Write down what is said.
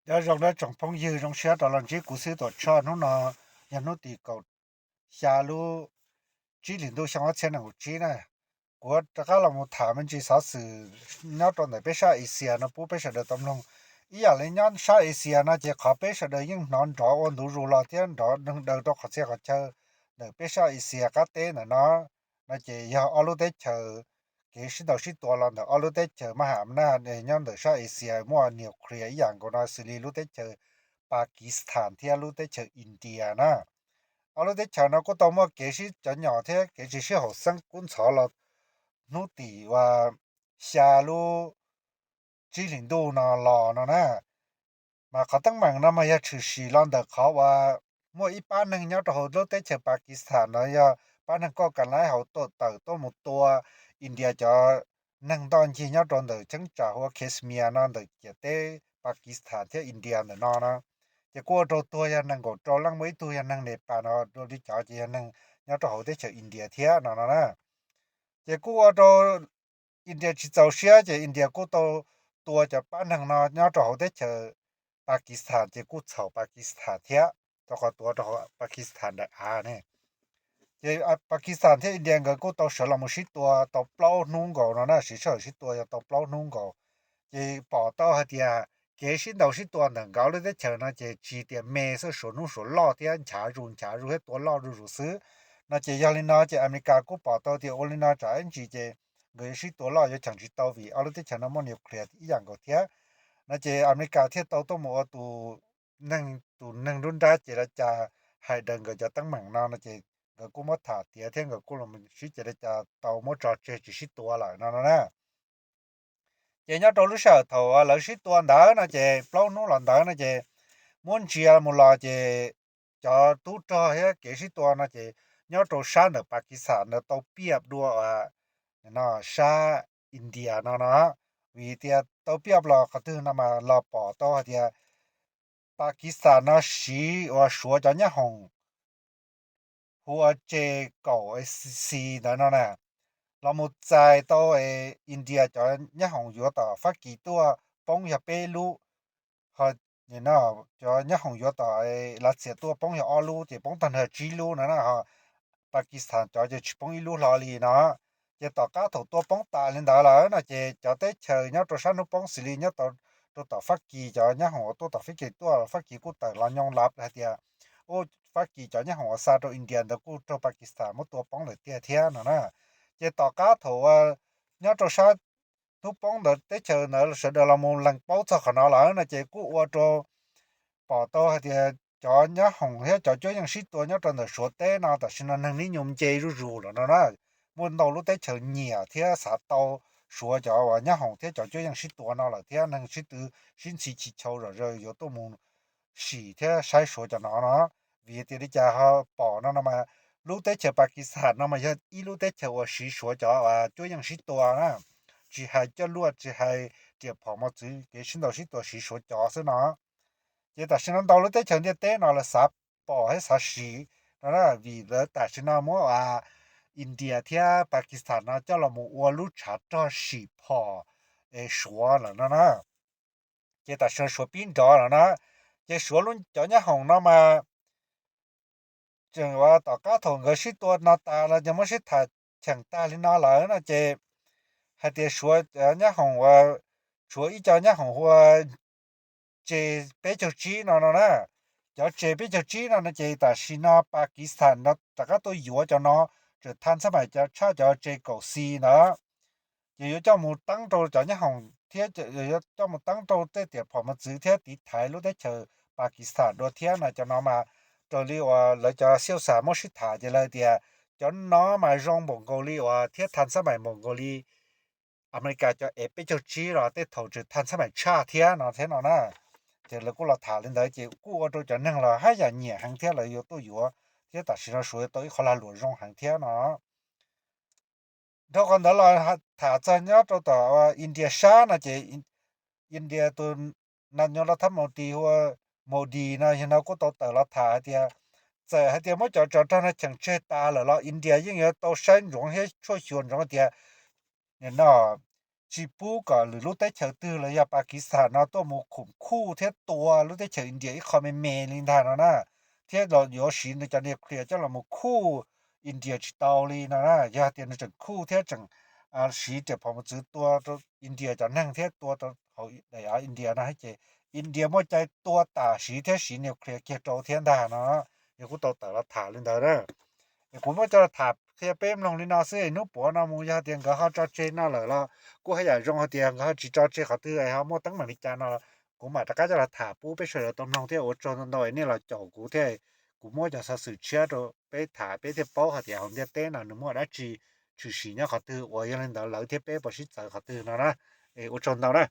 Nyob zoo nawb tsoom phooj ywg, zoo siab rov los ntsib kuv xib hwb Tuam Tshoj. Hnub no yog hnub tim kaum xya lub tsib hlis ntuj xyoo ob txhiab nees nkaum tsib na. Kuv rov qab los mus tham me ntsis xov xwm nyob rau ntawm peb sab Asia no pub peb sawv daws tau mloog. Ib yam li nyob sab Asia no ces qhov peb sawv daws yeej hnov nrov ua ntu zus los thiab nrov deeg daws rau qhov txhia qhov chaw ntawm peb sab Asia qab teb ntawm no, no ces yog ob lub teb chaws kev sib ntaus sib tua los ntawm ob lub teb chaws maj ham naj nyob ntawm sab Asia muaj nuclear ib yam nkaus no xws li lub teb chaws Pakistan thiab lub teb chaws India na. Ob lub teb chaws no kuj tau muaj kev sib cov nyom thiab kev tsis sib haum xeeb kub ntxhov los hnub tim uas xya lub tsib hlis ntuj no los no na. Mas qhov teeb meem no mas yog tshwm sim los ntawm qhov uas muaj ib pab neeg nyob rau hauv lub teb chaws Pakistan no yog pab neeg koj ka laib hauv tawm tuaj mus tua India cov neeg ntoj ncig nyob rau ntawm cheeb tsam hu ua Kashmir no ntawm ciam teb Pakistan thiab India ntawm no na. Ces kuj ua rau tuag yog nees nkaum rau leej, muaj ib tug yog neeg Nepal no, dua li cov ces yog neeg nyob rau hauv teb chaws India thiab no no na. Ces kuj ua rau India tsis txaus siab ces India kuj tau tua cov pab neeg no nyob rau hauv teb chaws Pakistan ces kuj txhaum Pakistan thiab, rau qhov tua rau hauv Pakistan daim av ne. Ces Pakistan thiab India nkawd kuj tau sawv los mus sib tua tau plaub hnub nkaus no na, siv sij hawm sib tua yog tau plaub hnub nkaus. Ces pom tau hais tias kev sib ntaus sib tua ntawm nkawd lub teb chaws no ces tsis tias me xwb, suav hnub suav loj thiab nchav zus nchav zus thiab tua loj zuj zus xwb no. Ces yog li no ces Amelikas kuj pom tau tias ua li no tsam ib ntsis ces nkawd yuav sib tua loj yuav cheem tsis tau vim ob lub teb chaws no muaj nuclear ib yam nkaus thiab no. Ces Amelikas thiaj tau tuaj mus ua tus neeg, tus neeg nruab nrab ces lawv cas hais daws nkawd cov teeb meem no no ces nkawd kuj muab tham tiav thiab nkawd kuj los sib ces lawv cas tau muab tso tseg tsis sib tua lawm no no na. Ces nyob rau lub sij hawm thaum lawv sib tua ntawd no ces plaub hnub los ntawd no ces muab ntsia mus los ces cov tub rog thiab kev sib tua no ces nyob rau sab ntawm Pakistan ntawd tau piaj dua no sab India no no. Vim tias tau piaj los qhov twg no mas los pom tau hais tias Pakistan no siv uas suav cov nyab hoom hu ua J kaum C ntawd no na, los mus txais tau India cov nyab hoom yuav tom Fab Kis tuaj poob yog peb lub, ho cov nyab hoom yuav tom Lav Xias tuaj poob yog ob lub ces poob tag nrho tsib lub no na, ho Pakistan cov ces tsis poob ib lub hlo li no. Ces tom qab thaum tua poob tas li ntawd lawm no ces cov teb chaws nyob rau sab hnub poob xws li nyob rau tom Fab Kis cov nyab hoom uas tuaj tom Fab Kis tuaj, Fab Kis kuj tawm los nyoo lav hais tias, u, Fab Kis cov nyab hoom uas xa rau India ntawd kuj raug Pakistan muab tua poob lawm tiag thiab no na. Ces tom qab thaum nyob rau sab hnub poob ntawd teb chaws ntawd sawv daws los mus lees paub txog qhov no lawm no ces kuj ua rau pom tau hais tias cov nyab hoom thiab cov cuab yeej sib tua nyob rau ntawm Suav teb no tam sim no neeg nib nyus nce zuj zus lawm no na. Muaj ntau lub teb chaws nyiam thiab xav tau Suav cov uas nyab hoom thiab cov cuab yeej sib tua no lawm thiab neeg sib tw sib ntxhi chis chau zom zaws yuav tuaj mus sim thiab saib Suav cov no no. Vim tias li cas ho pom no no mas lub teb chaws Pakistan no mas yog ib lub teb chaws uas siv Suav cov uas cuab yeej sib tua na, tsis hais coj luaj tsis hais riam phom mos txwv kev sib ntaus sib tua siv Suav cov xwb no. Ces tam sim no ntau lub teb chaws ntiaj teb no lawv xav pom thiab xav siv no na, vim lawv tam sim no muab India thiab Pakistan no coj los mus ua lub tshav rog sim phom es Suav lawm no na. Ces tam sim no Suav pib nrov lawm na. Ces Suav lub cov nyab hoom no mas tseem uas tom qab thaum nkawd sib tua no tas los ces muab sib tham cheem tag li no lawm no ces hais tias Suav cov nyab hoom uas, Suav ib co nyab hoom hu ua J peb caug tsib no no na. Cov J peb caug tsib no no ces tam sim no Pakistan no rov qab tuaj yuav cov no, tseem tha xab mais tshaj cov J kaum C ntawd. Ces yuav coj mus teeb rau cov nyab hoom thiab yuav coj mus teeb rau tej riam phom mos txwv thiab tiv thaiv lub teb chaws Pakistan dua thiab no. Cov no mas raws li uas lawv cov xiauj xas muab sib tham ces lawv tias cov no mas zoo npaum nkaus li uas thiab tha xab mais npaum nkaus li Amelikas cov F peb caug tsib los tej thaum tseem tha xab mais tshaj thiab no thiab no na. Ces lawv kuj los tham li ntawd ces kuj ua rau cov neeg los haj yam nyiam heev thiab lawv yuav tuaj yuav thiab tam sim no Suav yuav tau ib qho lag luam zoo heev thiab no. Dhau qhov ntawd los tham txog nyob rau tom India sab no ces India tus nas nyos los thab Modi hu ua Modi no yog no kuj tau tawm los tham hais tias txawm hais tias muab cov tsov rog no cheem tseg tas lawm los India yeej yuav tau saib ntsoov thiab tshuaj xyuas ntsoov tias no tsis pub kom lwm lub teb chaws twg los yog Pakistan no tuaj mus khum khuj thiab tua lub teb chaws India ib qho me me li ntag no na, thiab los yuav siv nws cov nuclear coj los mus khuj India tsis tau li no na. Yog tias nws tseem khuj thiab tseem siv riam phom mus txwv tua rau India cov neeg thiab tua rau hauv daim av India no ces India muaj cai tua tam sim thiab siv nuclear kiag rau thiab ntag no. Es kuv tau tawm los tham li ntawd na. Es kuv muab coj los tham qhia peb mloog li no xwb, hnub puav no mus yog tias nkawd ho tso tseg no lawm los kuj haj yam zoo, hais tias nkawd ho tsis tso tseg qhov twg es ho muaj teeb meem li cas no los kuv mam rov qab coj los tham pub peb sawv daws tau mloog thiab. Ua tsaug ntau ntau nej los caum kuv thiab, kuv muab cov xov xwm tshiab rau peb tham peb thiaj paub hais tias hauv ntiaj teb no nws muaj dab tsi tshwm sim nyob qhov twg uas yog li ntawd lawv thiab peb puas sib txawv qhov twg no na. Es ua tsaug ntau na.